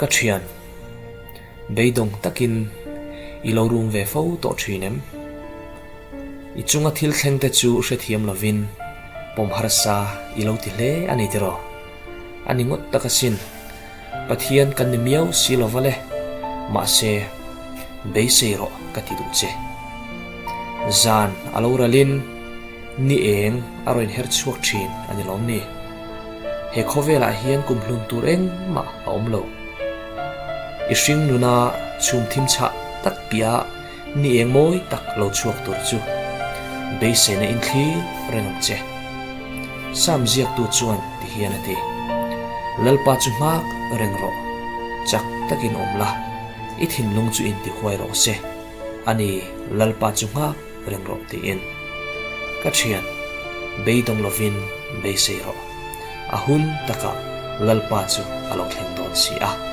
Ka thian, beidawng takin i lo rum ve fo tawh thin em? I chunga thil thleng te chu hrethiam lovin pawm harsa i lo ti hle a ni tiraw? A ni ngawt tak asin, Pathian kan ni miau si lo va le, mahse beisei rawh ka ti duh che. Zan a lo ralin ni eng a rawn her chhuak thin a ni lawm ni? He khawvelah hian kum hlun tur engmah a awm lo. I hring nuna chhum thim chhah tak piah ni eng mawi tak lo chhuak tur chu beiseina in thlir reng ang che. Sam ziaktu chuan ti hian a ti, Lalpa chu nghak reng rawh, chak takin awm la, i thinlung chu intihuai rawh se, a ni, Lalpa chu nghak reng rawh tiin. Ka thian, beidawng lovin beisei rawh, a hun takah Lalpa chu a lo thleng dawn si a.